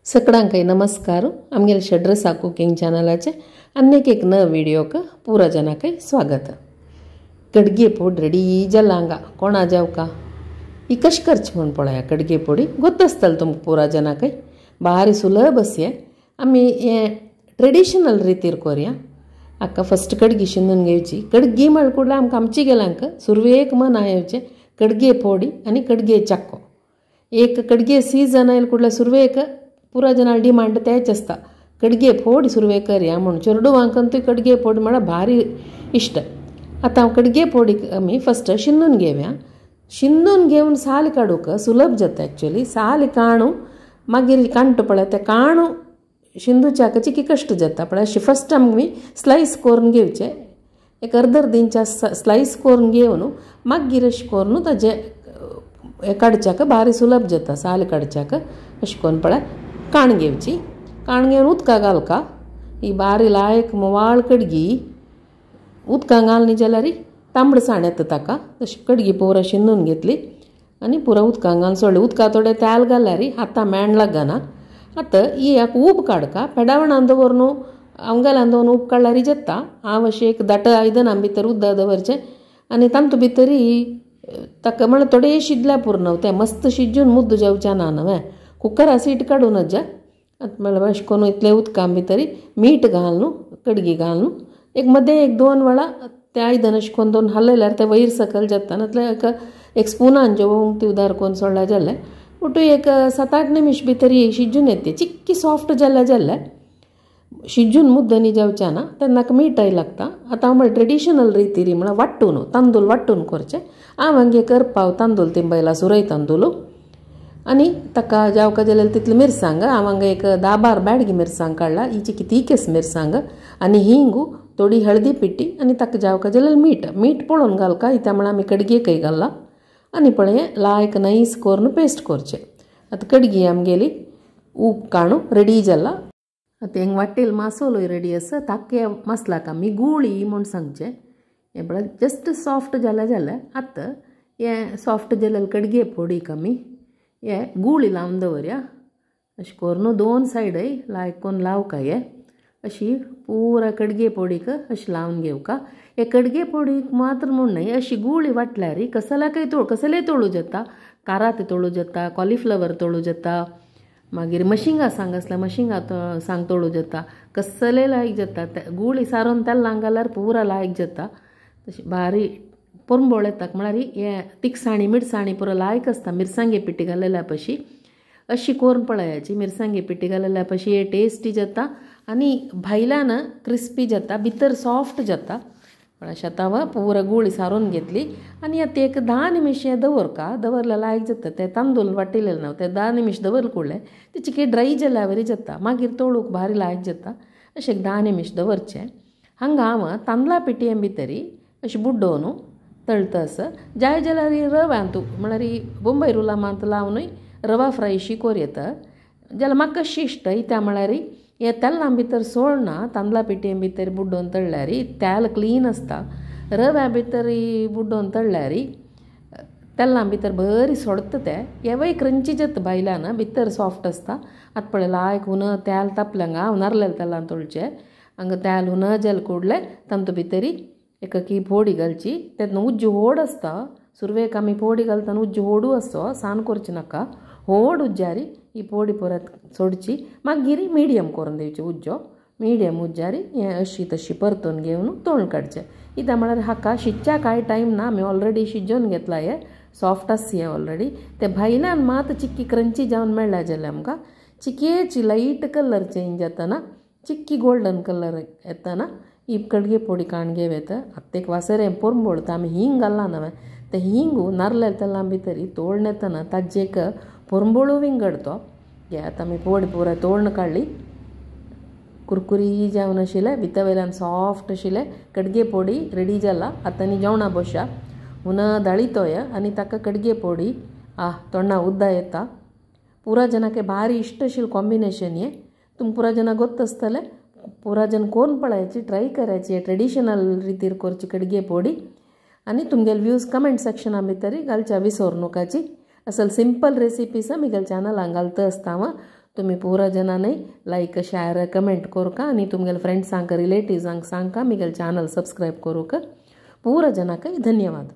सगळ्यांक नमस्कार। आमगेले षड्रसा कुकिंग चॅनलाचे अन्यक एक नव व्हिडिओक पुरा जनाक स्वागत। कडगे पोड रेडी जाला हांगा कोणा जावका ही कश करची म्हूण पळया। कडगे पोडी गोत्त आसतलें तुमकां पुरा जनाक, भारी सुलभ आसा। आमी हे ट्रेडिशनल रितीर कोरया। हाका फस्ट कडगी शिंदून घेवची। कडगी म्हळ्यार कुडल्या आमकां आमची गेल्यांक सुरवेक मना येवचें कडगे पोडी आनी कडगे चाको। एक कडगे सीजन आयले कुडल्या सुरवेक पुरा जनाल डिमांड तेच आसता, कडगे फोड सुरवे करया म्हूण। चेडवांक कडगे फोड म्हळ्यार भारी इश्ट। आतां कडगे फोडी आमी फस्ट शिंदून घेवया। शिंदून घेवन साल काडूंक सुलभ जाता। एक्चुअली साल काणू मागीर कांटो पळय ते काणू शिंदूच्याक चिकी कश्ट जाता। पळय अशें फस्ट आमी स्लायस करून घेवचे, एक अर्द अर्द इंचा स्लायस करून घेवन मागीर अशें करून ताजे काडच्याक भारी सुलभ जाता। साल काडच्याक अशें करून पळय काण घेवची। काण घेवन उदका घालका, ही बारी लायक मोवाळ कडगी उदकां घालनी जाल्यार तांबडसाण येता ताका। तशी कडगी पुरा शिंदून घेतली आनी पुरा उदकां घालून सोडली। उदका थोडें तेल घाल्यार हाता मेण लागना। आतां ही एक ऊब काडका, पेडावणान दवरून आमगेल्यान दवरून ऊब काडल्यार जाता। हांव अशें एक दाट आयदनां भितर उदक दवरचें आनी तातूंत भितर ताका म्हळ्यार थोडें शिजल्या पुरो न्हू, तें मस्त शिजून मुद्दो जावचें ना न्हय। कुकरा सीट काडून जा म्हळ्यार अशें करून इतलें उदकां भितर मीठ घालून कडगी घालून एक मदें एक दोन वेळा तें आयदन अशें करून दोन हालयल्यार तें वयर सकयल जाता। नातल्यार एक स्पुनान जेवंक ती उदार करून सोडल्यार जालें। पूण एक 7-8 निमिश भितर शिजून येता, चिक्की सॉफ्ट जाल्यार जालें। शिजून मुद्दो न्ही जावचें ना, तेन्ना मीठय लागता। आतां हांव म्हळ्यार ट्रेडिशनल रितीरी म्हळ्यार वांटून तांदूळ वांटून करचें। हांव हांगे करपाव तांदूळ तिंबयला सुरय तांदूळ आनी ताका जावका जाल्यार तितली मिरसांग। हांव हांगा एक 10-12 बेडगी मिरसांग काडला, ही चिकी तिकेस मिरसांग आनी हिंगू, थोडी हळदी पिठी आनी ताका जावका जाल्यार मीठ। मीठ पळोवन घालका, इत्या म्हळ्यार आमी कडगेकय घालला। आनी पळय लायक नैस करून पेस्ट करचें। आतां कडगी आमगेली ऊब काणू रेडी जाला। आतां हिंग वाटेल मासोलोय रेडी आसा। ताके मसलाक आमी गुळी म्हूण सांगचें। हें पळय जस्ट सॉफ्ट जाल्यार जालें। आतां हें सॉफ्ट जाल्यार कडगे फोडीक आमी हे गुळी लावन दवरया। अशें करून दोन सायडय लायक करून लावका। हे अशी पुरा कडगे पोडीक अशी लावन घेवका। हे कडगे पोडीक मात्र म्हूण न्हय, अशी गुळी वाटल्यार कसल्याकय कसलेय तोळू जाता। कारात तोळू जाता, कॉलिफ्लवर तोळू जाता, मागीर मशिंगा सांग आसल्यार मशिंगा सांग तोळू जाता, कसलेय लायक जाता। गुळी सारोन तेल घाल्यार पुरा लायक जाता। तशी भारी पोरंबोळ येता। म्हळ्यार हे तिखसाणी मिरसाणी पुरो लायक आसता। मिरसांगे पिठी घालेल्या पशी अशी करून पळयाची। मिरसांगे पिठी घालेल्या पशी हे टेस्टी जाता आनी भायल्यान क्रिस्पी जाता, भितर सॉफ्ट जाता। अशें आतां पुरा गुळी सारून घेतली आनी आतां एक 10 निमिश दवरका। दवरल्या लायक जाता। ते तांदूळ वाटिल्ले न्हू ते 10 निमिश दवर कुडले ते चिके ड्राय जाल्या वरी जाता, मागीर तोळूंक भारी लायक जाता। अशें एक 10 निमिश दवरचें। हांगा हांव तांदळा पिठये भितरी अशें बुड्डोवन तळटा आसा। जाय जाल्यार रव्यांत म्हळ्यार बोंबय रुलामांत लावनूय रवा फ्राय शी कोर येता। जाल्यार म्हाका कशी इश्ट इत्या म्हळ्यार हे तेलां भितर सोडना। तांदळा पिठये भितर बुड्डोवन तळ्ळ्यार तेल क्लीन आसता। रव्या भितर बुड्डोवन तळ्ळ्यार तेलां भितर बरी सोडटा तें, हेवय क्रंची जाता भायल्यान, भितर सॉफ्ट आसता। आतां पळय लायक हुन तेल तापलें हांगा, हांव नारलेलें तेलान तळचें। हांगा तेल हुन जेल कुडलें, तातूंत भितरी एक की फोडी घालची। तेन्ना उज्जो व्हड आसता, सुरवेक आमी फोडी घालतना उज्जो व्हडू आसता, सान करचें नाका। व्हड उज्जारी ही फोडी परत सोडची, मागीर मिडियम करून दिवची उज्जो। मिडियम उज्जारी हें अशी तशी परतून घेवन तोंड काडचें। कित्याक म्हळ्यार हाका शिजच्या कांय टायम ना, आमी ऑलरेडी शिजोवन घेतला, हें सॉफ्ट आसा हें ऑलरेडी। तें भायल्यान मात चिक्की क्रंची जावन मेळ्ळ्या जाल्यार आमकां चिकयेची लायट कलर चेंज जातना, चिक्की गोल्डन कलर येतना ही कडगे पोडी काण घेव येता। आतां एक वासरें पोरंबोळ आमी हिंग घालना न्हय, तें हिंग नारलें तेलां भितर तोळण येतना ताजें एक पोरंबोळू विंगड तो। हे आतां आमी पोडी पुरा तोळण काडली, कुरकुरी जावन आशिल्लें, भितर वयल्यान सॉफ्ट आशिल्लें कडगे पोडी रेडी जाला। आतां आनी जेवणा बसया। हुना दाळीतोय आनी ताका कडगे पोडी आह तोंडा उद्दा येता। पुरा जनाक भारी इश्ट आशिल्लें कॉम्बिनेशन हें, तुमकां पुरा जनाक गोत्त आसतलें। पुरा जन कोण पळयाची ट्राय करायची ट्रेडिशनल रितीर करची कडगे पोडी। आनी तुमगेले व्यूज कमेंट सेक्शना भितर घालच्या विसर नकाची। असल सिंपल रेसिपीज आमी चॅनलान घालता आसता। तुमी पुरा जणांनी लायक शेअर कमेंट करूका आनी तुमगेले फ्रेंड्सांक रिलेटिव्सांक सांगका मिगेले चॅनल सबस्क्रायब करूक. पूरा जनाक धन्यवाद.